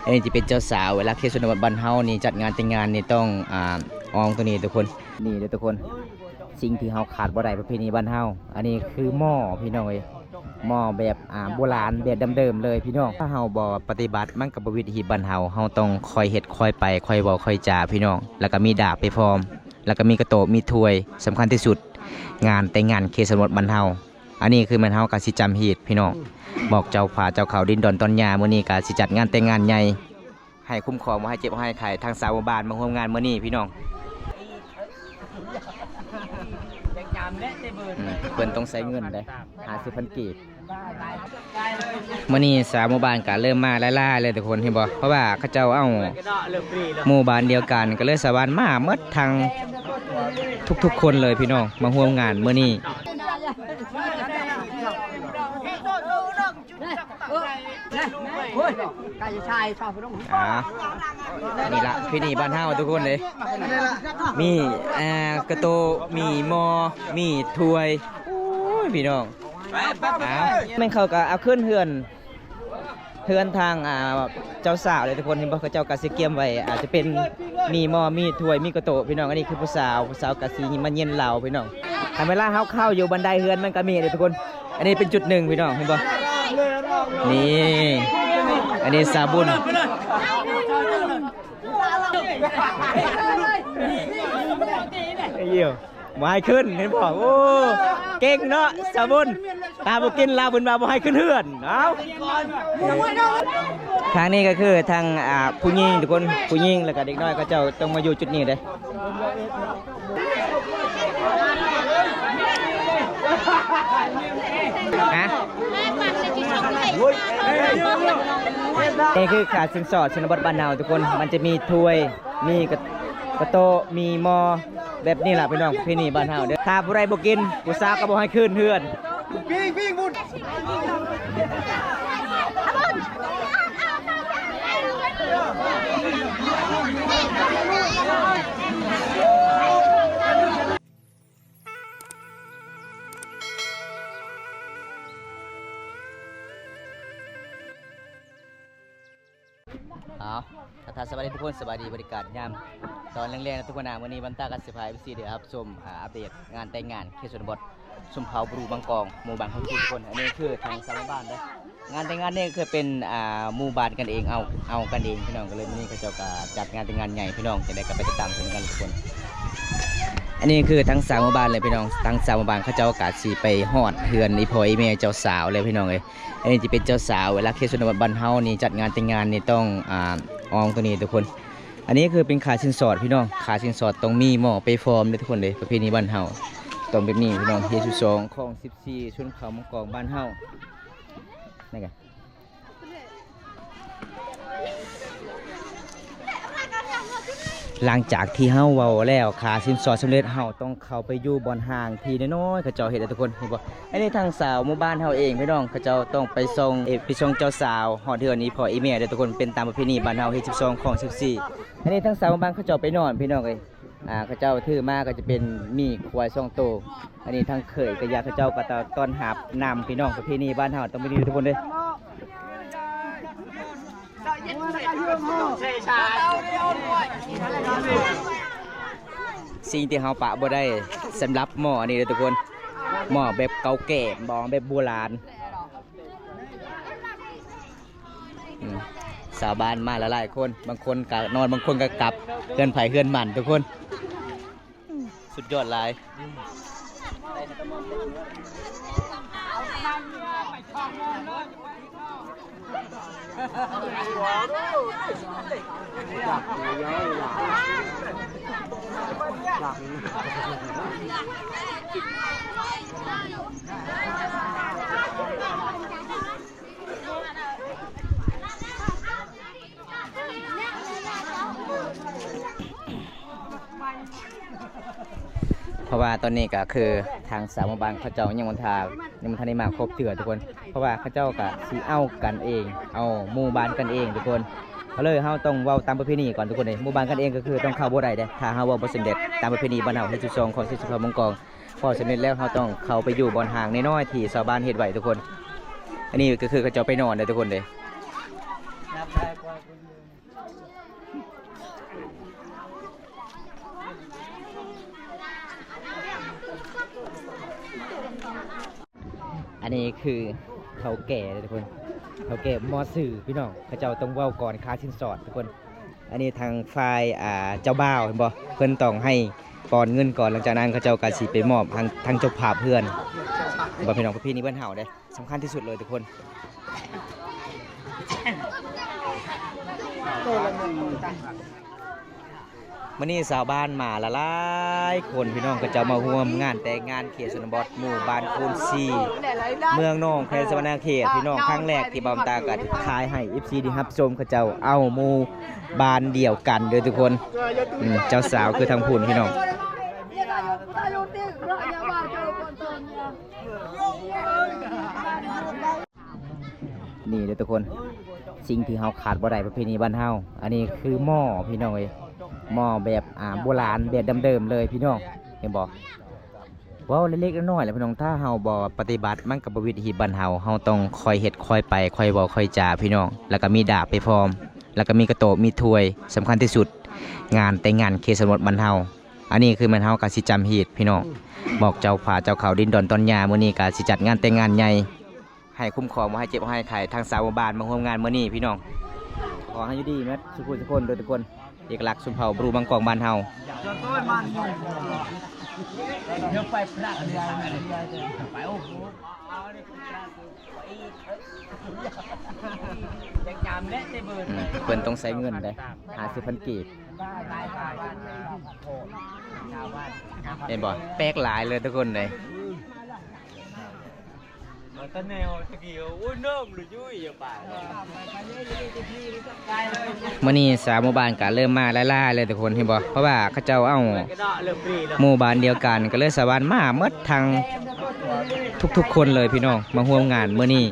ອັນນີ້ຈະເປັນເຈົ້າສາວ ເວລາເຂດຊົນນະບົດບ້ານເຮົານີ້ຈັດງານແຕ່ງງານນີ້ຕ້ອງ ອ່າ ອອງໂຕນີ້ທຸກຄົນ. ນີ້ເດີທຸກຄົນ ສິ່ງທີ່ເຮົາຂາດບໍ່ໄດ້ປະເພນີບ້ານເຮົາ ອັນນີ້ຄືໝໍ້ພີ່ນ້ອງເອີຍ ໝໍ້ແບບ ອ່າ ໂບລານ ແບບດັ້ງເດີມເລີຍພີ່ນ້ອງ. ຖ້າເຮົາບໍ່ປະຕິບັດມັນກໍບໍ່ວິຖີບ້ານເຮົາ ເຮົາຕ້ອງຄ່ອຍເຮັດຄ່ອຍໄປ ຄ່ອຍເວົ້າຄ່ອຍຈາພີ່ນ້ອງ. ແລ້ວກໍມີດາບໄປພ້ອມ ແລ້ວກໍມີກະໂຕະ ມີຖ້ວຍ ສຳຄັນທີ່ສຸດ ງານແຕ່ງງານເຂດຊົນນະບົດບ້ານເຮົາ. ອັນນີ້ຄືແມ່ນເຮົາກໍຊິຈຳຮີດພີ່ນ້ອງ ບອກເຈົ້າຟ້າເຈົ້າເຂົາດິນດອນຕອນຫຍ້າ ມື້ນີ້ກໍຊິຈັດງານແຕ່ງງານໃຫຍ່ ໃຫ້ຄຸ້ມຄອງບໍ່ໃຫ້ເຈັບບໍ່ໃຫ້ໄຂ້ ທັງຊາວໝູ່ບ້ານມາຮ່ວມງານມື້ນີ້ພີ່ນ້ອງ. ອືມ ເພິ່ນຕ້ອງໃຊ້ເງິນເດ້ ຫ້າສິບພັນກີບ. ມື້ນີ້ຊາວໝູ່ບ້ານກໍເລີ່ມມາຫຼາຍໆເລີຍທຸກຄົນ ເຫັນບໍ່? ເພາະວ່າເຂົາເຈົ້າເອົາໝູ່ບ້ານດຽວກັນ ກໍເລີຍຊາວບ້ານມາໝົດ ທັງທຸກໆຄົນເລີຍພີ່ນ້ອງ ມາຮ່ວມງານມື້ນີ້. ອ່າ ນີ້ລະ ພິທີບ້ານເຮົາທຸກຄົນເດ້ ມີ ອ່າ ກະໂຕະ ມີໝໍ້ ມີຖ້ວຍ ໂອ້ຍ ພີ່ນ້ອງ. ອ້າວ ແມ່ນເຂົາກໍເອົາຂຶ້ນເຮືອນ ເຮືອນທາງ ອ່າ ເຈົ້າສາວເລີຍທຸກຄົນ ເຫັນບໍ່? ເຂົາເຈົ້າກໍຊິກຽມໄວ້ ອາດຈະເປັນມີໝໍ້ ມີຖ້ວຍ ມີກະໂຕະ ພີ່ນ້ອງ. ອັນນີ້ຄືຜູ້ສາວ ຜູ້ສາວກໍຊິມາເຢັນເຫຼົ້າພີ່ນ້ອງ. ຄັນເວລາເຮົາເຂົ້າຢູ່ບັນໄດເຮືອນມັນກໍມີເດ້ທຸກຄົນ. ອັນນີ້ເປັນຈຸດໜຶ່ງພີ່ນ້ອງ ເຫັນບໍ່? ນີ້ ອັນນີ້ສາວບຸນ ເອີຍ ບໍ່ໃຫ້ຂຶ້ນ ເຫັນບໍ່? ໂອ້ ເກັ່ງເນາະສາວບຸນ ຕາບໍ່ກິນລາວເພິ່ນວ່າບໍ່ໃຫ້ຂຶ້ນເຮືອນ. ເອົ້າ ທາງນີ້ກໍຄືທາງ ອ່າ ຜູ້ຍິງທຸກຄົນ ຜູ້ຍິງ ແລ້ວກໍເດັກນ້ອຍ ເຂົາເຈົ້າຕ້ອງມາຢູ່ຈຸດນີ້ເດ້. ຮະ? ນີ້ຄືຂາສິນສອດຊົນນະບົດບ້ານເຮົາທຸກຄົນ ມັນຈະມີຖ້ວຍ ມີກະ ກະໂຕະ ມີໝໍ້ ແບບນີ້ລະພີ່ນ້ອງ ປະເພນີບ້ານເຮົາເດີ້. ຖ້າຜູ້ໃດບໍ່ກິນ ຜູ້ສາວກໍບໍ່ໃຫ້ຂຶ້ນເຮືອນ. ເອົາ ທັກທາຍສະບາຍດີທຸກຄົນ ສະບາຍດີບໍລິການຍາມຕອນແລງໆນະທຸກຄົນນະ. ມື້ນີ້ບັນຕາກໍຊິພາເອັຟຊີໄດ້ຮັບຊົມ ອ່າ ອັບເດດງານແຕ່ງງານເຂດຊົນນະບົດ ຊົນເຜົ່າບຣູບັງກອງ ໝູ່ບ້ານຂອງທຸກຄົນ. ອັນນີ້ຄືທາງຊາວບ້ານເດີ້ ງານແຕ່ງງານນີ້ຄືເປັນ ອ່າ ໝູ່ບ້ານກັນເອງ ເອົາ ເອົາກັນເອງພີ່ນ້ອງ. ກໍເລີຍມື້ນີ້ເຂົາເຈົ້າກໍຈັດງານແຕ່ງງານໃຫຍ່ພີ່ນ້ອງ ຈັ່ງໃດກໍໄປຕິດຕາມຊົມກັນທຸກຄົນ. ອັນນີ້ຄືທາງຊາວໝູ່ບ້ານເລີຍພີ່ນ້ອງ ທາງຊາວໝູ່ບ້ານເຂົາເຈົ້າກໍຊິໄປຮອດເຮືອນອີ່ພໍ່ອີ່ແມ່ເຈົ້າສາວແລ້ວພີ່ນ້ອງເອີຍ. ອັນນີ້ຈະເປັນເຈົ້າສາວ ເວລາເຂດຊົນນະບົດບ້ານເຮົານີ້ຈັດງານແຕ່ງງານນີ້ຕ້ອງ ອ່າ ອອງໂຕນີ້ທຸກຄົນ. ອັນນີ້ຄືເປັນຂາສິນສອດພີ່ນ້ອງ ຂາສິນສອດຕ້ອງມີໝໍ້ໄປພ້ອມເດີ້ທຸກຄົນເດີ້. ປະເພນີບ້ານເຮົາຕ້ອງແບບນີ້ພີ່ນ້ອງ ເຂດສິບສອງ ຄອງສິບສີ່ ຊົນເຜົ່າມັງກອງບ້ານເຮົາ. ນີ້ກະ ຫຼັງຈາກທີ່ເຮົາເວົ້າແລ້ວ ຂາສິນສອດສຳເລັດ ເຮົາຕ້ອງເຂົ້າໄປຢູ່ບ່ອນຫ້າງທີ່ນ້ອຍໆ ເຂົາເຈົ້າເຮັດເດີ້ທຸກຄົນ ເຫັນບໍ່? ອັນນີ້ທາງຊາວໝູ່ບ້ານເຮົາເອງພີ່ນ້ອງ ເຂົາເຈົ້າຕ້ອງໄປສົ່ງ ເອ ໄປສົ່ງເຈົ້າສາວຮອດເຮືອນອີ່ພໍ່ອີ່ແມ່ເດີ້ທຸກຄົນ ເປັນຕາມປະເພນີບ້ານເຮົາ ເຂດສິບສອງ ຄອງສິບສີ່. ອັນນີ້ທາງຊາວໝູ່ບ້ານເຂົາເຈົ້າໄປນອນພີ່ນ້ອງເອີຍ. ອ່າ ເຂົາເຈົ້າຖືມາກໍຈະເປັນໝີຄວາຍສອງໂຕ. ອັນນີ້ທາງເຂີຍກັບຍາເຂົາເຈົ້າກໍຕ້ອນຮັບນຳພີ່ນ້ອງ ປະເພນີບ້ານເຮົາຕ້ອງມີນີ້ທຸກຄົນເດີ້. ສິ່ງທີ່ເຮົາປະບໍ່ໄດ້ ສຳລັບໝໍ້ອັນນີ້ເດີ້ທຸກຄົນ ໝໍ້ແບບເກົ່າແກ່ ໝໍ້ແບບໂບລານ. ອືມ ຊາວບ້ານມາຫຼາຍໆຄົນ ບາງຄົນກໍນອນ ບາງຄົນກໍກັບ ເຮືອນໃຜເຮືອນມັນທຸກຄົນ. ສຸດຍອດຫຼາຍ. ເພາະວ່າຕອນນີ້ກໍຄືທາງຊາວໝູ່ບ້ານເຂົາເຈົ້າຍັງບໍ່ທັນ ຍັງບໍ່ທັນໄດ້ມາຄົບເທື່ອທຸກຄົນ ເພາະວ່າເຂົາເຈົ້າກໍຊິເອົາກັນເອງ ເອົາໝູ່ບ້ານກັນເອງທຸກຄົນ. ກໍເລີຍເຮົາຕ້ອງເວົ້າຕາມປະເພນີກ່ອນທຸກຄົນເອີຍ ໝູ່ບ້ານກັນເອງກໍຄືຕ້ອງເຂົ້າບໍ່ໄດ້ເດ້ ຖ້າເຮົາເວົ້າບໍ່ສຳເລັດຕາມປະເພນີບ້ານເຮົາ ເຂດສິບສອງ ຄອງສິບສີ່ ເຜົ່າມັງກອງ. ພໍສຳເລັດແລ້ວ ເຮົາຕ້ອງເຂົ້າໄປຢູ່ບ່ອນຫ້າງນ້ອຍໆທີ່ຊາວບ້ານເຮັດໄວ້ທຸກຄົນ. ອັນນີ້ກໍຄືເຂົາເຈົ້າໄປນອນເດ້ທຸກຄົນເດ້. ອັນນີ້ຄືເຖົ້າແກ່ເດ້ທຸກຄົນ ເຖົ້າແກ່ໝໍຊື່ພີ່ນ້ອງ ເຂົາເຈົ້າຕ້ອງເວົ້າກ່ອນຄ່າສິນສອດທຸກຄົນ. ອັນນີ້ທາງຝ່າຍ ອ່າ ເຈົ້າບ່າວເຫັນບໍ່ ເພິ່ນຕ້ອງໃຫ້ປ່ອນເງິນກ່ອນ ຫຼັງຈາກນັ້ນເຂົາເຈົ້າກໍຊິໄປມອບທາງ ທາງເຈົ້າພາບເຮືອນ ເຫັນບໍ່ພີ່ນ້ອງ. ປະເພນີບ້ານເຮົາເດ້ ສຳຄັນທີ່ສຸດເລີຍທຸກຄົນ. ມື້ນີ້ຊາວບ້ານມາຫຼາຍໆຄົນພີ່ນ້ອງ ເຂົາເຈົ້າມາຮ່ວມງານແຕ່ງງານເຂດຊົນນະບົດ ໝູ່ບ້ານຄູນສີ່ ເມືອງໜອງ ແຂວງສະຫວັນນະເຂດພີ່ນ້ອງ. ຄັ້ງແລກທີ່ບ່າວຕາກະຖ່າຍໃຫ້ເອັຟຊີໄດ້ຮັບຊົມ ເຂົາເຈົ້າເອົາໝູ່ບ້ານດຽວກັນເດີທຸກຄົນ. ອືມ ເຈົ້າສາວຄືທາງພຸ້ນພີ່ນ້ອງ. ນີ້ເດີທຸກຄົນ ສິ່ງທີ່ເຮົາຂາດບໍ່ໄດ້ປະເພນີບ້ານເຮົາ ອັນນີ້ຄືໝໍ້ພີ່ນ້ອງເອີຍ ໝໍ້ແບບ ອ່າ ໂບລານ ແບບດັ້ງເດີມເລີຍພີ່ນ້ອງ ເຫັນບໍ່? ເວົ້າເລັກໆນ້ອຍໆແຫຼະພີ່ນ້ອງ ຖ້າເຮົາບໍ່ປະຕິບັດ ມັນກໍບໍ່ວິຖີບ້ານເຮົາ. ເຮົາຕ້ອງຄ່ອຍເຮັດຄ່ອຍໄປ ຄ່ອຍເວົ້າຄ່ອຍຈາພີ່ນ້ອງ ແລ້ວກໍມີດາບໄປພ້ອມ ແລ້ວກໍມີກະໂຕບ ມີຖ້ວຍ ສຳຄັນທີ່ສຸດ ງານແຕ່ງງານເຂດຊົນນະບົດບ້ານເຮົາ. ອັນນີ້ຄືແມ່ນເຮົາກໍຊິຈຳຮີດພີ່ນ້ອງ ບອກເຈົ້າຟ້າເຈົ້າເຂົາດິນດອນຕອນຫຍ້າ ມື້ນີ້ກໍຊິຈັດງານແຕ່ງງານໃຫຍ່ ໃຫ້ຄຸ້ມຄອງ ບໍ່ໃຫ້ເຈັບ ບໍ່ໃຫ້ໄຂ້ ທັງຊາວໝູ່ບ້ານມາຮ່ວມງານມື້ນີ້ພີ່ນ້ອງ. ຂໍໃຫ້ຢູ່ດີໝົດສູ່ຜູ້ສູ່ຄົນເດີທຸກຄົນ. ເອກະລັກຊົນເຜົ່າບຣູມັງກອງບ້ານເຮົາ. ອືມ ເພິ່ນຕ້ອງໃຊ້ເງິນເດ້ ຫ້າສິບພັນກີບ ເຫັນບໍ່? ແປກຫຼາຍເລີຍທຸກຄົນເດ້. ມື້ນີ້ຊາວໝູ່ບ້ານກໍເລີ່ມມາຫຼາຍໆເລີຍທຸກຄົນ ເຫັນບໍ່? ເພາະວ່າເຂົາເຈົ້າເອົາໝູ່ບ້ານດຽວກັນ ກໍເລີຍສາມາດມາໝົດທັງທຸກໆຄົນເລີຍພີ່ນ້ອງ ມາຮ່ວມງານມື້ນີ້.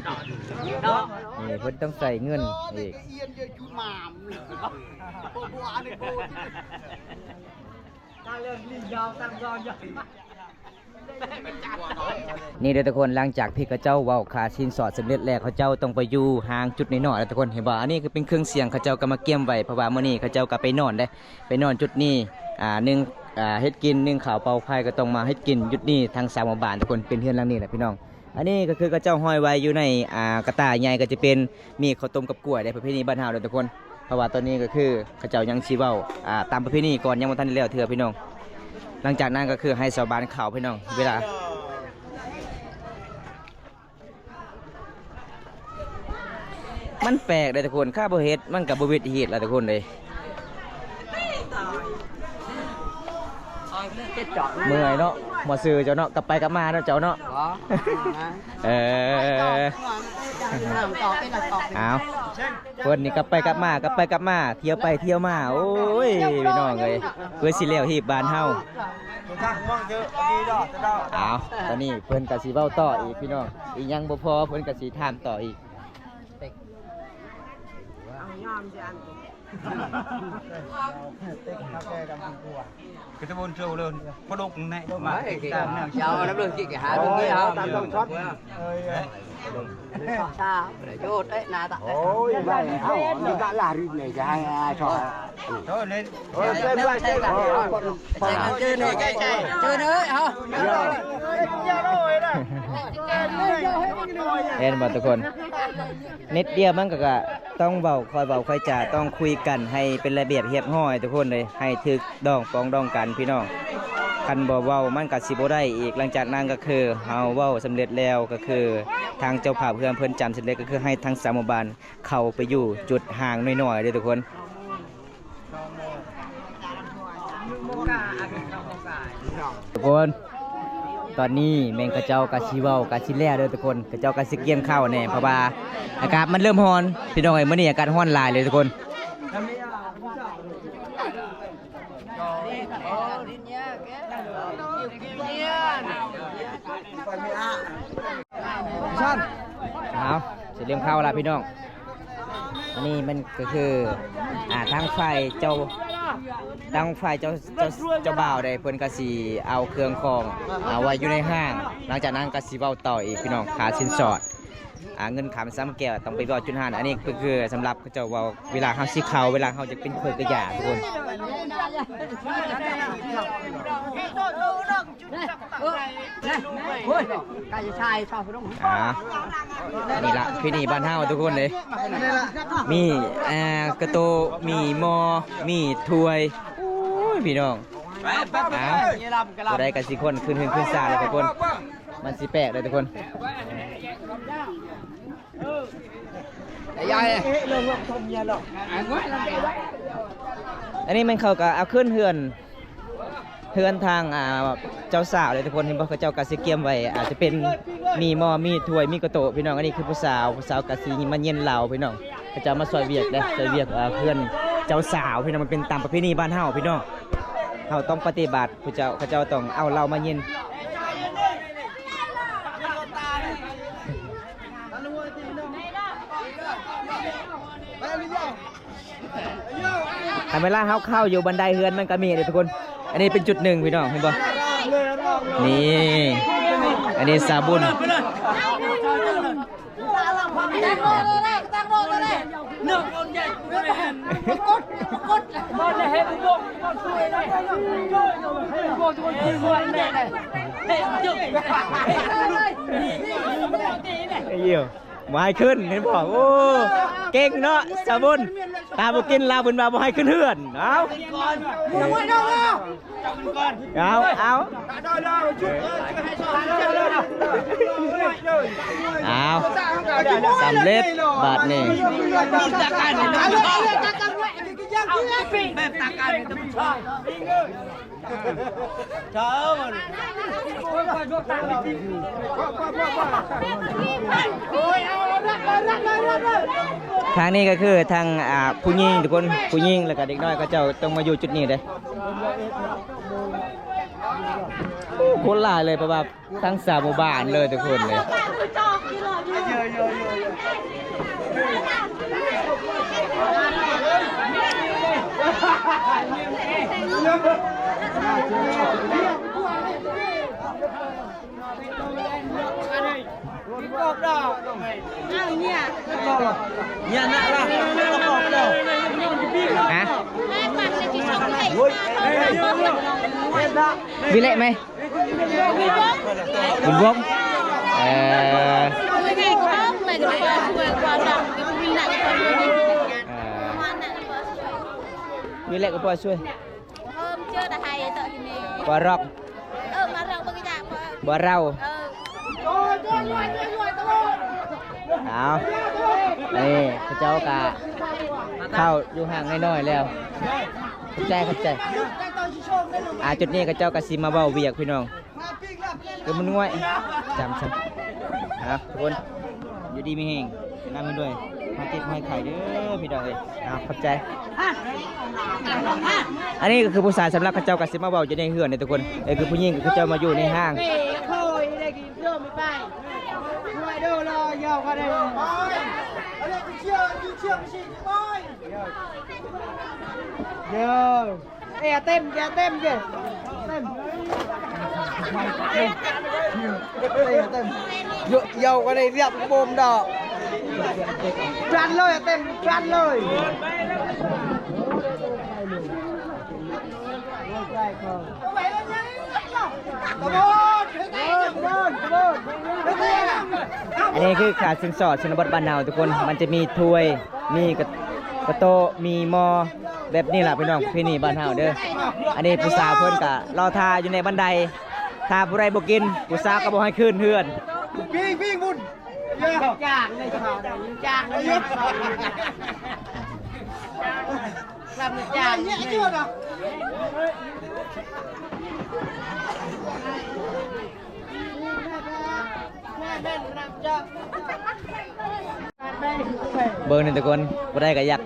ນີ້ເພິ່ນຕ້ອງໃຊ້ເງິນອີກ. ນີ້ເດີທຸກຄົນ ຫຼັງຈາກທີ່ເຂົາເຈົ້າເວົ້າຄ່າສິນສອດສຳເລັດແລ້ວ ເຂົາເຈົ້າຕ້ອງໄປຢູ່ຫ່າງຈຸດນ້ອຍໆແລ້ວທຸກຄົນ ເຫັນບໍ່? ອັນນີ້ຄືເປັນເຄື່ອງສຽງ ເຂົາເຈົ້າກໍມາກຽມໄວ້ ເພາະວ່າມື້ນີ້ເຂົາເຈົ້າກໍໄປນອນເດ້ ໄປນອນຈຸດນີ້ ອ່າ ໜຶ່ງ ອ່າ ເຮັດກິນ ໜຶ່ງເຂົ້າເປົ່າໄຟ ກໍຕ້ອງມາເຮັດກິນຈຸດນີ້ ທາງຊາວໝູ່ບ້ານທຸກຄົນ ເປັນເຮືອນຫຼັງນີ້ແຫຼະພີ່ນ້ອງ. ອັນນີ້ກໍຄືເຂົາເຈົ້າຫ້ອຍໄວ້ຢູ່ໃນ ອ່າ ກະຕ່າໃຫຍ່ ກໍຈະເປັນ ມີເຂົ້າຕົ້ມກັບກ້ວຍເດ້ ປະເພນີບ້ານເຮົາເດີທຸກຄົນ. ເພາະວ່າຕອນນີ້ກໍຄືເຂົາເຈົ້າຍັງຊິເວົ້າ ອ່າ ຕາມປະເພນີກ່ອນ ຍັງບໍ່ທັນໄດ້ແລ້ວເທື່ອພີ່ນ້ອງ. ຫຼັງຈາກນັ້ນກໍຄືໃຫ້ຊາວບ້ານເຂົ້າພີ່ນ້ອງ ເວລາ ມັນແປກເດ້ທຸກຄົນ ຖ້າບໍ່ເຮັດມັນກໍບໍ່ວິດຮີດລະທຸກຄົນເດ້. ເມື່ອຍເນາະ ໝໍຊື່ເຈົ້າເນາະ ກັບໄປກັບມາເນາະເຈົ້າເນາະ. ເອີ ເອົາ ເພິ່ນນີ້ກັບໄປກັບມາ ກັບໄປກັບມາ ທ່ຽວໄປທ່ຽວມາ ໂອ້ຍ ພີ່ນ້ອງເອີຍ ເພື່ອຊິແລ້ວຮີບບ້ານເຮົາ. ເອົາ ຕອນນີ້ເພິ່ນກໍຊິເວົ້າຕໍ່ອີກພີ່ນ້ອງ ອີກຍັງບໍ່ພໍ ເພິ່ນກໍຊິຖາມຕໍ່ອີກ. ເຫັນບໍ່ທຸກຄົນ? ນິດດຽວມັນກໍ ກໍຕ້ອງເວົ້າ ຄ່ອຍເວົ້າຄ່ອຍຈາ ຕ້ອງຄຸຍກັນໃຫ້ເປັນລະບຽບຮຽບຮ້ອຍທຸກຄົນເລີຍ ໃຫ້ຖືກດອງປອງດອງກັນພີ່ນ້ອງ. ຄັນບໍ່ເວົ້າມັນກໍຊິບໍ່ໄດ້ອີກ. ຫຼັງຈາກນັ້ນກໍຄືເຮົາເວົ້າສຳເລັດແລ້ວ ກໍຄືທາງເຈົ້າພາບເຮືອນເພິ່ນຈຳສຳເລັດ ກໍຄືໃຫ້ທາງຊາວໝູ່ບ້ານເຂົ້າໄປຢູ່ຈຸດຫ່າງໜ້ອຍໆເດີ້ທຸກຄົນ. ທຸກຄົນ ຕອນນີ້ແມ່ນເຂົາເຈົ້າກະຊິເວົ້າກະຊິແລ້ວເດີ້ທຸກຄົນ ເຂົາເຈົ້າກະຊິກຽມເຂົ້າແດ່ ເພາະວ່າອາກາດມັນເລີ່ມຮ້ອນ ພີ່ນ້ອງເອີຍ ມື້ນີ້ອາກາດຮ້ອນຫຼາຍເລີຍທຸກຄົນ. ເອົາ ຊິເລີ່ມເຂົ້າລະພີ່ນ້ອງ. ອັນນີ້ມັນກໍຄື ອ່າ ທາງຝ່າຍເຈົ້າ ທາງຝ່າຍເຈົ້າ ເຈົ້າ ເຈົ້າບ່າວໃດ ເພິ່ນກໍຊິເອົາເຄື່ອງຂອງ ເອົາໄວ້ຢູ່ໃນຫ້າງ ຫຼັງຈາກນັ້ນກໍຊິເວົ້າຕໍ່ອີກພີ່ນ້ອງ ຄ່າສິນສອດ. ອ່າ ເງິນຄຳຊຳແກ້ວ ຕ້ອງໄປເວົ້າຈຸດຫັ້ນ. ອັນນີ້ຄື ຄືສຳລັບເຂົາເຈົ້າເວົ້າ ເວລາເຮົາຊິເຂົ້າ ເວລາເຮົາຈະເປັນຂ້ອຍກະຢາ ທຸກຄົນ. ອ່າ ນີ້ລະ ພິທີບ້ານເຮົາ ທຸກຄົນເດ້ ມີ ອ່າ ກະໂຕະ ມີໝໍ້ ມີຖ້ວຍ. ໂອ້ຍ ພີ່ນ້ອງ ອ້າວ ຜູ້ໃດກະຊິຄົນຄືນເຮືອນຄືນຊານແລ້ວ ທຸກຄົນ. ມັນຊິແປກເດ້ ທຸກຄົນ. ອັນນີ້ແມ່ນເຂົາກະເອົາຂຶ້ນເຮືອນ ເຮືອນທາງ ອ່າ ເຈົ້າສາວເດ້ ທຸກຄົນ. ເຫັນບໍ່ ເຂົາເຈົ້າກະຊິກຽມໄວ້ ອາດຈະເປັນມີໝໍ້ ມີຖ້ວຍ ມີກະໂຕະ ພີ່ນ້ອງ. ອັນນີ້ຄືຜູ້ສາວ ຜູ້ສາວກະຊິມາເຢັນເຫຼົ້າ ພີ່ນ້ອງ. ເຂົາເຈົ້າມາຊ່ອຍວຽກເດ້ ຊ່ອຍວຽກ ເອີ ເຮືອນເຈົ້າສາວ ພີ່ນ້ອງ. ມັນເປັນຕາມປະເພນີບ້ານເຮົາ ພີ່ນ້ອງ. ເຮົາຕ້ອງປະຕິບັດ ຜູ້ເຈົ້າ ເຂົາເຈົ້າຕ້ອງເອົາເຫຼົ້າມາເຢັນ. ຄັນເວລາເຮົາເຂົ້າຢູ່ບັນໄດເຮືອນມັນກະມີເດ້ ທຸກຄົນ. ອັນນີ້ເປັນຈຸດໜຶ່ງ ພີ່ນ້ອງ ເຫັນບໍ່? ນີ້ ອັນນີ້ສາບຸນ. ບໍ່ໃຫ້ຂຶ້ນ ເຫັນບໍ່? ໂອ້ ເກັ່ງເນາະ ສາບຸນ. ຕາບໍ່ກິນ ລາວເພິ່ນວ່າບໍ່ໃຫ້ຂຶ້ນເຮືອນ. ເອົາ ເອົາ ເອົາ ເອົາ ສຳເລັດບາດນີ້. ທາງນີ້ກະຄືທາງ ອ່າ ຜູ້ຍິງ ທຸກຄົນ ຜູ້ຍິງ ແລ້ວກະເດັກນ້ອຍ ເຂົາເຈົ້າຕ້ອງມາຢູ່ຈຸດນີ້ເດ້. ໂອ້ ຄົນຫຼາຍເລີຍ ເພາະວ່າທັງສາມໝູ່ບ້ານເລີຍ ທຸກຄົນເລີຍ. ຮະ? ວິເລະໄໝ? ບຸນວົງ ເອີ ເອີ ວິເລະກະພໍຊ່ວຍ. ເອີ ມັນເຈີຕາໄຮເຕີທີ່ນີ້ ບໍ່ຣອກ ເອີ ມາຣອກເບິ່ງຈາກ ບໍ່ເຮົາ ເອີ ເອົາ ນີ້ເຂົາເຈົ້າກະເຂົ້າຢູ່ຫ່າງໜ້ອຍໆແລ້ວ. ຂອບໃຈ ຂອບໃຈ. ອ່າ ຈຸດນີ້ເຂົາເຈົ້າກະຊິມາເວົ້າວຽກ ພີ່ນ້ອງ. ຄືມັນງ່ວຍ ຈຳຊັ້ນ. ເອົາ ທຸກຄົນ ຢູ່ດີມີແຮງ ນຳໃຫ້ດ້ວຍ ຫາຍເຈັບຫາຍໄຂ້ເດີ ພີ່ນ້ອງເອີຍ. ເອົາ ຂອບໃຈ. ອັນນີ້ກະຄືຜູ້ຊາຍ ສຳລັບເຂົາເຈົ້າກະຊິມາເວົ້າຢູ່ໃນເຮືອນເດ້ ທຸກຄົນ. ເອີ ຄືຜູ້ຍິງກະຄືເຈົ້າມາຢູ່ໃນຫ້າງ. ເດີ ເອເຕັມ ເອເຕັມ ເອີ ເຕັມ ເອີ ເຕັມ ເຢາະ ເຢາະກະໄດ້ລຽບກະບໍ່ມດອກ ກລັ້ນເລີຍ ເຕັມ ກລັ້ນເລີຍ. ອັນນີ້ຄືຂາຍສິນສອດຊົນນະບົດບ້ານເຮົາ ທຸກຄົນ. ມັນຈະມີຖ້ວຍ ມີກະ ກະໂຕະ ມີໝໍ້ ແບບນີ້ລະ ພີ່ນ້ອງ ປະເພນີບ້ານເຮົາເດີ. ອັນນີ້ຜູ້ສາວເພິ່ນກະລໍຖ້າຢູ່ໃນບັນໄດ ຖ້າຜູ້ໃດບໍ່ກິນ ຜູ້ສາວກະບໍ່ໃຫ້ຂຶ້ນເຮືອນ. ປີ້ງ ປີ້ງພຸ້ນ ຈ້າງເລີຍ ຈ້າງເລີຍ ລຳຈ້າງ. ເບິ່ງນີ້ ທຸກຄົນ ຜູ້ໃດກະຢາກ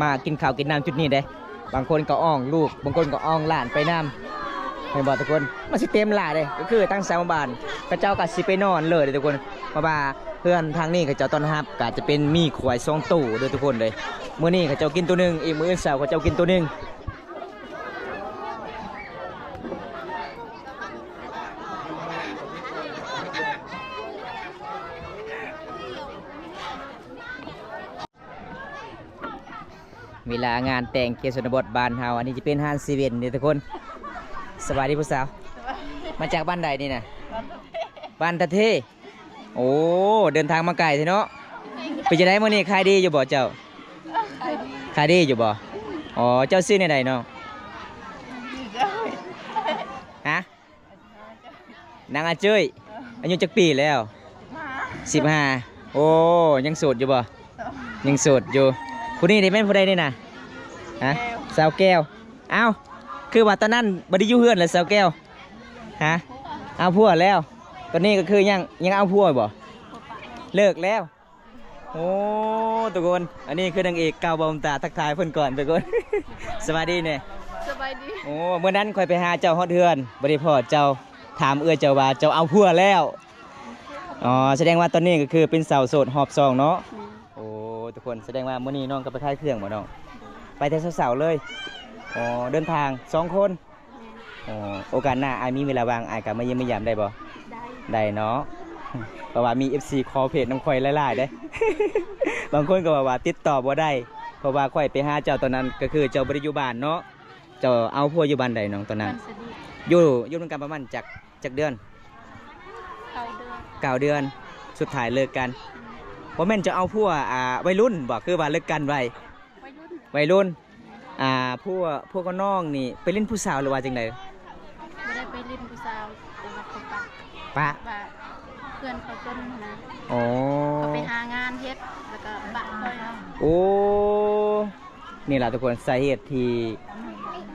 ມາກິນເຂົ້າກິນນ້ຳຈຸດນີ້ເດ້. ບາງຄົນກະອ້ອງລູກ ບາງຄົນກະອ້ອງຫຼານໄປນຳ ແມ່ນບໍ່ ທຸກຄົນ? ມັນຊິເຕັມຫຼາຍເດ້ ກະຄືທັງສາມໝູ່ບ້ານ ເຂົາເຈົ້າກະຊິໄປນອນເລີຍເດ້ ທຸກຄົນ. ເພາະວ່າເຮືອນທາງນີ້ເຂົາເຈົ້າຕ້ອນຮັບ ກະຈະເປັນໝີ່ຄວາຍສອງໂຕເດີ ທຸກຄົນເດີ. ມື້ນີ້ເຂົາເຈົ້າກິນໂຕໜຶ່ງ ອີກມື້ອື່ນເຊົ້າເຂົາເຈົ້າກິນໂຕໜຶ່ງ. ຈາກງານແຕ່ງເຂດຊົນນະບົດບ້ານເຮົາ. ອັນນີ້ຈະເປັນຮ້ານເຊເວັນເດ້ທຸກຄົນ. ສະບາຍດີຜູ້ສາວ. ສະບາຍດີ. ມາຈາກບ້ານໃດນີ້ນະ? ບ້ານຕາເທ. ບ້ານຕາເທ. ໂອ້ ເດີນທາງມາໄກແທ້ເນາະ. ເປັນຈັ່ງໃດມື້ນີ້ ຂາຍດີຢູ່ບໍ່ເຈົ້າ? ຂາຍດີ. ຂາຍດີຢູ່ບໍ່? ອໍ ເຈົ້າຊື່ແນວໃດນ້ອງ? ຮະ? ນາງອາເຈີ້ຍ. ເອີ ອາຍຸຈັກປີແລ້ວ? ສິບຫ້າ. ສິບຫ້າ. ໂອ້ ຍັງໂສດຢູ່ບໍ່? ໂສດ. ຍັງໂສດຢູ່. ຜູ້ນີ້ເດ ແມ່ນຜູ້ໃດນີ້ນະ? ຮະ? ສາວແກ້ວ. ສາວແກ້ວ. ອ້າວ ຄືວ່າຕອນນັ້ນບໍ່ໄດ້ຢູ່ເຮືອນແລ້ວສາວແກ້ວ? ຮະ? ເອົາຜົວແລ້ວ. ຕອນນີ້ກໍຄືຍັງ ຍັງເອົາຜົວຢູ່ບໍ່? ເລີກແລ້ວ. ໂອ້ ທຸກຄົນ ອັນນີ້ຄືນາງເອກເກົ່າບ່າວບຸນຕາ. ທັກທາຍເພິ່ນກ່ອນທຸກຄົນ. ສະບາຍດີແດ່. ສະບາຍດີ. ໂອ້ ມື້ນັ້ນຂ້ອຍໄປຫາເຈົ້າຮອດເຮືອນ ບໍ່ໄດ້ພໍ້ເຈົ້າ. ຖາມເອື້ອຍເຈົ້າວ່າເຈົ້າເອົາຜົວແລ້ວ? ອໍ ສະແດງວ່າຕອນນີ້ກໍຄືເປັນສາວໂສດຮອບສອງເນາະ. ແມ່ນ. ໂອ້ ທຸກຄົນ ສະແດງວ່າມື້ນີ້ນ້ອງກໍໄປຂາຍເຄື່ອງບໍ່ນ້ອງ? ໄປແຕ່ເຊົ້າໆເລີຍ. ອໍ ເດີນທາງສອງຄົນ. ແມ່ນ. ອໍ ໂອກາດໜ້າອ້າຍມີເວລາວ່າງ ອ້າຍກໍມາຢ້ຽມມາຢາມໄດ້ບໍ່? ໄດ້. ໄດ້ເນາະ. ເພາະວ່າມີເອັຟຊີຂໍເພຈນຳຂ້ອຍຫຼາຍໆເດ້. ບາງຄົນກໍເວົ້າວ່າຕິດຕໍ່ບໍ່ໄດ້ ເພາະວ່າຂ້ອຍໄປຫາເຈົ້າຕອນນັ້ນ ກໍຄືເຈົ້າບໍ່ໄດ້ຢູ່ບ້ານເນາະ. ເຈົ້າເອົາຜົວຢູ່ບ້ານໃດນ້ອງຕອນນັ້ນ? ບ້ານສະດີ. ຢູ່ ຢູ່ນຳກັນປະມານຈັກ ຈັກເດືອນ? ເກົ້າເດືອນ. ເກົ້າເດືອນ. ສຸດທ້າຍເລີກກັນ. ອືມ. ບໍ່ແມ່ນເຈົ້າເອົາຜົວ ອ່າ ໄວລຸ້ນບໍ່? ຄືວ່າເລີກກັນໄວ. ໄວລຸ້ນ. ໄວລຸ້ນ. ອ່າ ພວກ ພວກຂອງນ້ອງນີ້ໄປຫຼິ້ນຜູ້ສາວ ຫຼືວ່າຈັ່ງໃດ? ບໍ່ໄດ້ໄປຫຼິ້ນຜູ້ສາວ ແຕ່ວ່າເຂົາປະ. ປະ. ວ່າເພື່ອນເຂົາຈົນຫັ້ນນະ. ອໍ ເຂົາໄປຫາງານເຮັດ ແລ້ວກໍປະຂ້ອຍ. ໂອ້ ນີ້ລະທຸກຄົນ ສາເຫດທີ່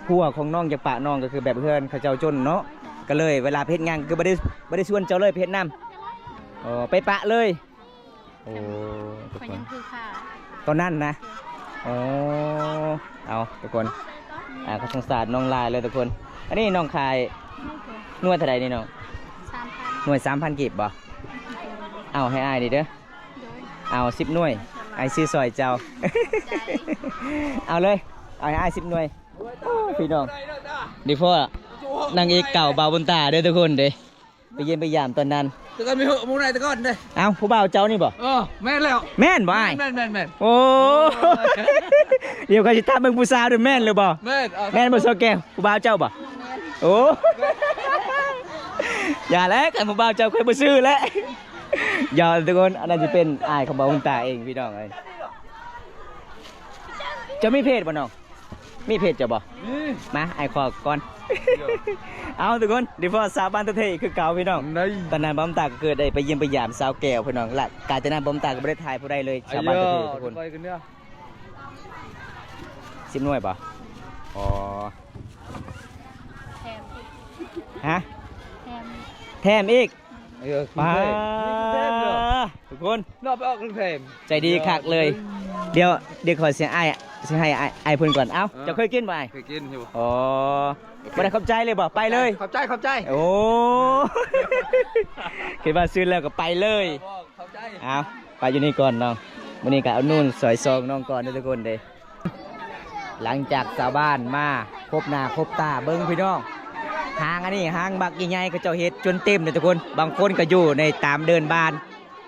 ຜົວຂອງນ້ອງຢາກປະນ້ອງ ກໍຄືແບບເຮືອນເຂົາເຈົ້າຈົນເນາະ. ກໍເລີຍເວລາໄປເຮັດງານ ກໍຄືບໍ່ໄດ້ ບໍ່ໄດ້ຊວນເຈົ້າເລີຍໄປເຮັດນຳ. ອໍ ໄປປະເລີຍ. ໂອ້ ທຸກຄົນ ຕອນນັ້ນນະ. ໂອ້ ເອົາທຸກຄົນ ອ່າ ກໍສົງສານນ້ອງຫຼາຍເລີຍທຸກຄົນ. ອັນນີ້ນ້ອງຂາຍໜ່ວຍເທົ່າໃດນີ້ນ້ອງ? ສາມພັນ. ໜ່ວຍສາມພັນກີບບໍ່? ເອົາໃຫ້ອ້າຍນີ້ເດີ. ໂດຍ. ເອົາສິບໜ່ວຍ ອ້າຍຊື້ຊ່ອຍເຈົ້າ. ເອົາເລີຍ ເອົາໃຫ້ອ້າຍສິບໜ່ວຍ. ໂອ້ ພີ່ນ້ອງ ດີພໍ້ນາງເອກເກົ່າບ່າວບຸນຕາເດີທຸກຄົນເດ້. ໄປຢ້ຽມໄປຢາມຕອນນັ້ນ ແຕ່ກ່ອນມີເຫາະໝູ່ໃນແຕ່ກ່ອນເດ້. ເອົ້າ ຜູ້ບ່າວເຈົ້ານີ້ບໍ່? ເອີ ແມ່ນແລ້ວ. ແມ່ນບໍ່ອ້າຍ? ແມ່ນໆໆ. ໂອ້ ດຽວຂ້ອຍຊິຖາມເບິ່ງຜູ້ສາວດູ ແມ່ນຫຼືບໍ່? ແມ່ນ. ເອົາ ແມ່ນບໍ່ສາວແກ້ວ ຜູ້ບ່າວເຈົ້າບໍ່? ແມ່ນ. ໂອ້ ຢ່າແຫຼະ ຄັນຜູ້ບ່າວເຈົ້າຂ້ອຍບໍ່ຊື້ແຫຼະ. ຢ່າທຸກຄົນ ອັນນັ້ນຊິເປັນອ້າຍຂອງບ່າວບຸນຕາເອງ ພີ່ນ້ອງເອີຍ. ເຈົ້າມີເພຈບໍ່ນ້ອງ? ມີເພຈເຈົ້າບໍ່? ມີ. ມາ ອ້າຍຂໍກ່ອນ. ເອົາທຸກຄົນ ດີພໍ້ສາວບ້ານຕາເທຄືເກົ່າພີ່ນ້ອງ. ຕອນນັ້ນບ່າວບຸນຕາກໍເກີດໄດ້ໄປຢ້ຽມໄປຢາມສາວແກ້ວພີ່ນ້ອງ ແລະກາຍຈາກນັ້ນບ່າວບຸນຕາກໍບໍ່ໄດ້ຖ່າຍຜູ້ໃດເລີຍ ຊາວບ້ານຕາເທທຸກຄົນ. ສິບໜ່ວຍບໍ່? ອໍ ແຖມອີກ. ຮະ? ແຖມ ແຖມອີກ. ເອີ ປາ ທຸກຄົນ ເນາະ ໄປອອກແຖມ ໃຈດີຄັກເລີຍ. ດຽວ ດຽວຂ້ອຍຊິໃຫ້ອ້າຍ ຊິໃຫ້ອ້າຍ ອ້າຍເພິ່ນກ່ອນ. ເອົ້າ ເຈົ້າເຄີຍກິນບໍ່ອ້າຍ? ເຄີຍກິນຢູ່. ອໍ ບໍ່ໄດ້ຂອບໃຈເລີຍບໍ່? ໄປເລີຍ. ຂອບໃຈ ຂອບໃຈ. ໂອ້ ຄິດວ່າຊື້ແລ້ວກໍໄປເລີຍ. ຂອບໃຈ. ເອົາ ໄປຢູ່ນີ້ກ່ອນນ້ອງ. ມື້ນີ້ກໍອຸດໜູນຊ່ອຍຊ່ອງນ້ອງກ່ອນເດີທຸກຄົນເດ້. ຫຼັງຈາກຊາວບ້ານມາພົບໜ້າພົບຕາ ເບິ່ງພີ່ນ້ອງ ຫ້າງອັນນີ້ ຫ້າງບັກໃຫຍ່ໆ ເຂົາເຈົ້າເຮັດຈົນເຕັມເດ້ທຸກຄົນ. ບາງຄົນກໍຢູ່ໃນຕາມເດີ່ນບ້ານ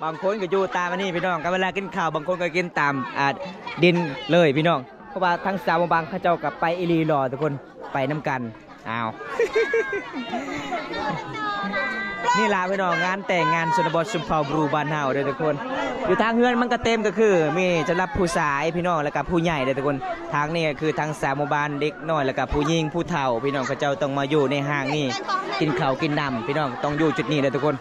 ບາງຄົນກໍຢູ່ຕາມອັນນີ້ພີ່ນ້ອງ. ກໍເວລາກິນເຂົ້າ ບາງຄົນກໍກິນຕາມ ອ່າ ດິນເລີຍພີ່ນ້ອງ ເພາະວ່າທາງຊາວໝູ່ບ້ານເຂົາເຈົ້າກໍໄປອີ່ຫຼີຫຼໍ່ທຸກຄົນ ໄປນຳກັນ. ອ້າວ ນີ້ລະພີ່ນ້ອງ ງານແຕ່ງງານຊົນນະບົດຊົນເຜົ່າບຣູບ້ານເຮົາເດີທຸກຄົນ. ຢູ່ທາງເຮືອນມັນກະເຕັມ ກໍຄືມີສຳລັບຜູ້ຊາຍພີ່ນ້ອງ ແລ້ວກະຜູ້ໃຫຍ່ເດີທຸກຄົນ. ທາງນີ້ກໍຄືທັງຊາວໝູ່ບ້ານ ເດັກນ້ອຍ ແລ້ວກະຜູ້ຍິງຜູ້ເຖົ້າພີ່ນ້ອງ ເຂົາເຈົ້າຕ້ອງມາຢູ່ໃນຫ້າງນີ້ ກິນເຂົ້າກິນນ້ຳພີ່ນ້ອງ ຕ້ອງຢູ່ຈຸດນີ້ເດີທຸກຄົນ.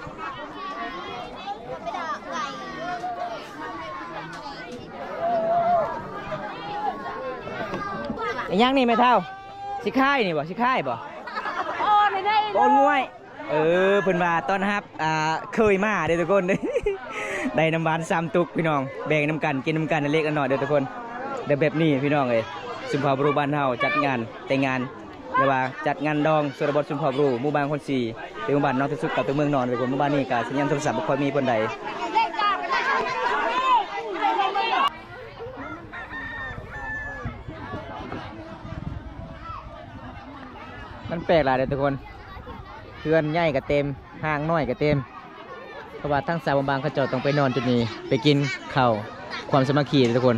ອີຫຍັງນີ້ແມ່ເຖົ້າ? ຊິຂາຍນີ້ບໍ່? ຊິຂາຍບໍ່? ໂອນໃຫ້ໄດ້ ໂອນງວຍ. ເອີ ເພິ່ນວ່າຕ້ອນຮັບ ອ່າ ເຄີຍມາເດ້ທຸກຄົນ. ໄດ້ນ້ຳຫວານສາມຕຸກພີ່ນ້ອງ ແບ່ງນຳກັນ ກິນນຳກັນເລັກໆນ້ອຍໆເດີທຸກຄົນ. ແບບ ແບບນີ້ພີ່ນ້ອງເອີຍ ຊົນເຜົ່າບຣູບ້ານເຮົາຈັດງານແຕ່ງງານ ຫຼືວ່າຈັດງານດອງຊົນນະບົດຊົນເຜົ່າບຣູ ໝູ່ບ້ານຄົນສີ ເປັນໝູ່ບ້ານນອກທີ່ສຸດກັບຕົວເມືອງນອກເດ້ທຸກຄົນ. ໝູ່ບ້ານນີ້ກະສັນຍານໂທລະສັບບໍ່ຄ່ອຍມີປານໃດ. ມັນແປກຫຼາຍເດ້ທຸກຄົນ ເຮືອນໃຫຍ່ກະເຕັມ ຫ້າງນ້ອຍກະເຕັມ ເພາະວ່າທາງຊາວບ້ານເຂົາເຈົ້າຕ້ອງໄປນອນຈຸດນີ້ ໄປກິນເຂົ້າ ຄວາມສາມັກຄີເດ້ທຸກຄົນ.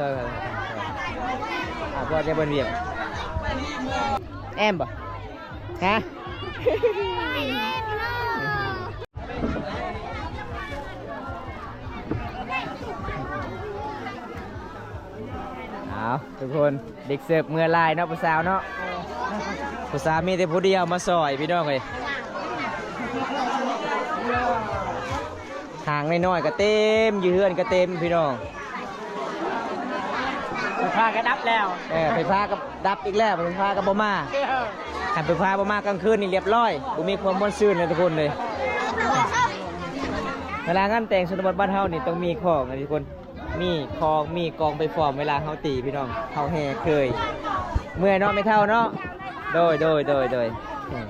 ຖອຍ ຖອຍ ຖອຍ ຖອຍ ອ່າ ເພາະວ່າຈະເບິ່ງວຽກ ແອມບໍ່? ຮະ? ເອົາ ທຸກຄົນ ເດັກເສີບເມື່ອຫຼາຍເນາະ ຜູ້ສາວເນາະ ຜູ້ສາວມີແຕ່ຜູ້ດຽວມາຊ່ອຍ ພີ່ນ້ອງເອີຍ. ຫ້າງນ້ອຍໆກໍເຕັມ ຢູ່ເຮືອນກໍເຕັມ ພີ່ນ້ອງ. ໄຟຟ້າກໍດັບແລ້ວ ເອີ ໄຟຟ້າກໍດັບອີກແລ້ວ ໄຟຟ້າກໍບໍ່ມາ. ຄັນໄຟຟ້າບໍ່ມາກາງຄືນນີ້ລຽບຮ້ອຍ ບໍ່ມີຄວາມມ່ວນຊື່ນເລີຍທຸກຄົນເລີຍ. ເວລາງານແຕ່ງຊົນນະບົດບ້ານເຮົານີ້ຕ້ອງມີຂອງນະທຸກຄົນ. ມີຂອງ ມີກອງໄປຟ້ອມເວລາເຮົາຕີ ພີ່ນ້ອງ ເຮົາແຫ່ເຄີຍ. ເມື່ອຍເນາະ ແມ່ເຖົ້າເນາະ. ໂດຍ ໂດຍ ໂດຍ ໂດຍ. ອືມ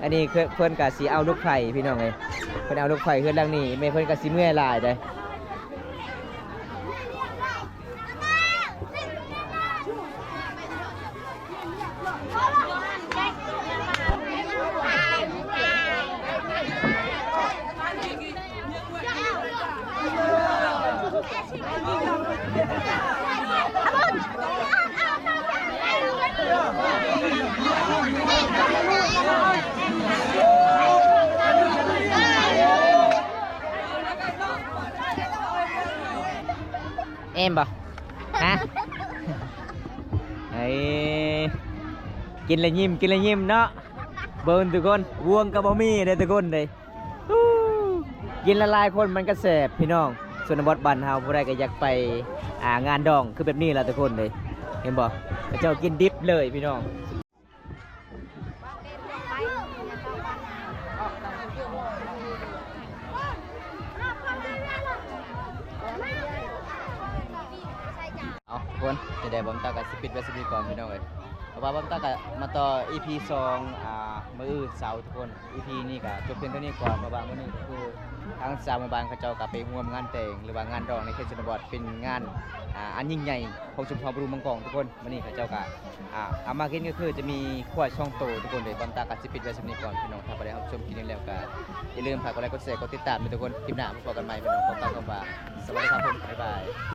ອັນນີ້ເພິ່ນ ເພິ່ນກະຊິເອົາລູກໄຟ ພີ່ນ້ອງເອີຍ ເພິ່ນເອົາລູກໄຟເຮືອນຫຼັງນີ້ ແມ່ເພິ່ນກະຊິເມື່ອຍຫຼາຍເດ້. ແອມບໍ່? ຮະ? ເອີ ກິນແລ້ວຍິ້ມ ກິນແລ້ວຍິ້ມເນາະ. ເບິ່ງທຸກຄົນ ບ່ວງກໍບໍ່ມີເດ້ທຸກຄົນເດ້. ກິນຫຼາຍໆຄົນມັນກໍແຊບ ພີ່ນ້ອງ. ຊົນນະບົດບ້ານເຮົາ ຜູ້ໃດກໍຢາກໄປ ອ່າ ງານດອງຄືແບບນີ້ລະທຸກຄົນເດ້. ເຫັນບໍ່? ເຂົາເຈົ້າກິນດິບເລີຍ ພີ່ນ້ອງ. ເອົາ ທຸກຄົນ ຈັ່ງໃດບ່າວຕາກໍຊິປິດໄວ້ສ່ຳນີ້ກ່ອນ ພີ່ນ້ອງເອີຍ. ເພາະວ່າບ່າວຕາກໍມາຕໍ່ ອີພີສອງ ອ່າ ມື້ອື່ນເສົາທຸກຄົນ. ອີພີນີ້ກໍຈົບພຽງເທົ່ານີ້ກ່ອນ ເພາະວ່າມື້ນີ້ກໍຄືທາງຊາວໝູ່ບ້ານເຂົາເຈົ້າກໍໄປຮ່ວມງານແຕ່ງ ຫຼືວ່າງານດອງໃນເຂດຊົນນະບົດ ເປັນງານ ອ່າ ອັນຍິ່ງໃຫຍ່ຂອງຊຸມຊົນບຳລຸງບາງກອງທຸກຄົນ. ມື້ນີ້ເຂົາເຈົ້າກໍ ອ່າ ເອົາມາກິນກໍຄືຈະມີຄວາຍສອງໂຕທຸກຄົນເດ້. ບ່າວຕາກໍຊິປິດໄວ້ສ່ຳນີ້ກ່ອນ ພີ່ນ້ອງ. ຖ້າຜູ້ໃດຮັບຊົມຄລິບນີ້ແລ້ວກໍຢ່າລືມຝາກກົດໄລ ກົດແຊ ກົດຕິດຕາມເດີທຸກຄົນ. ຄລິບໜ້າມາພໍ້ກັນໃໝ່ ພີ່ນ້ອງ. ຂໍກ່າວຄຳວ່າ ສະບາຍດີຄັບຜົມ ບາຍບາຍ.